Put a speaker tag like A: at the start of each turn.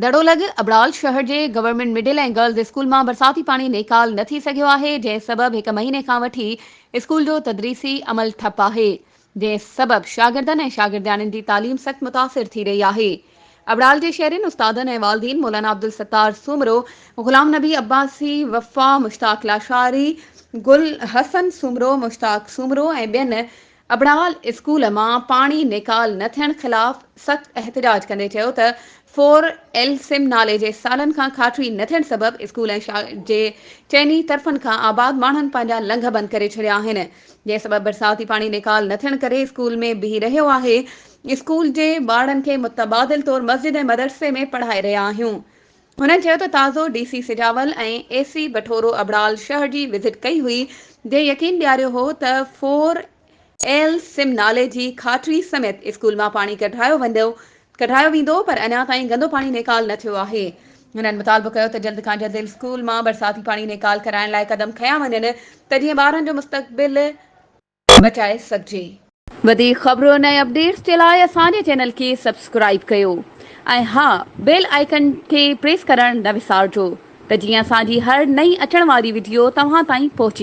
A: دڙو لڳ ابڙال شهر جي گورنمينٽ مڊل ۽ گرلز اسڪول مان برساتي پاڻي نيڪال نه ٿي سگهيو آهي، جنهن سبب هڪ مهيني کان وٺي اسڪول جو تدريسي عمل ٺپ آهي، جنهن سبب شاگردن ۽ شاگردياڻين جي تعليم سخت متاثر ٿي رهي آهي. ابڙال جي شهرين، استادن ۽ والدين مولانا عبدالستار سومرو، غلام نبي عباسي، وفا مشتاق لاشاري، گل حسن سومرو، مشتاق سومرو ۽ ٻين ابڙال اسڪول مان پاڻي نيڪال نه ٿيڻ خلاف سخت احتجاج ڪندي چيو ته فور ايل سم نالي جي سالن کان کاٽري نه ٿيڻ سبب اسڪول ۽ جي چئني طرفن کان آباد ماڻهن پنهنجا لنگهه بند ڪري ڇڏيا آهن جنهن سبب برساتي پاڻي نيڪال نه ٿيڻ ڪري اسڪول ۾ بيهي رهيو آهي اسڪول جي ٻارڙن کي متبادل طور مسجد ۽ مدرسي ۾ پڙهائي رهيا آهيون هنن چيو ته تازو D C Sujawal ۽ A C Bathoro Abral شهر جي وزٽ ڪئي هئي جنهن يقين ڏياريو هو ته فور ايل سم نالي جي کاٽري سميت اسڪول مان پاڻي ڪڍرايو ويندو ڪڍرايو ويندو پر اڃا تائين گندو پاڻي نيڪال نه ٿيو آهي هنن مطالبو ڪيو ته جلد کان جلد اسڪول مان برساتي پاڻي نيڪال ڪرائڻ لاء قدم کنيا وڃن ته جيئن ٻارن جو مستقبل بچائي سگهجي. وڌيڪ خبرن ۽ اپڊيٽس جي لاء اسان جي چينل کي سبسڪرائيب ڪيو ۽ ها بيل آئيڪن کي پريس ڪرڻ نه وسارجو ته جيئن اسان جي هر نئين اچڻ واري وڊيو توهان تائين پهچي.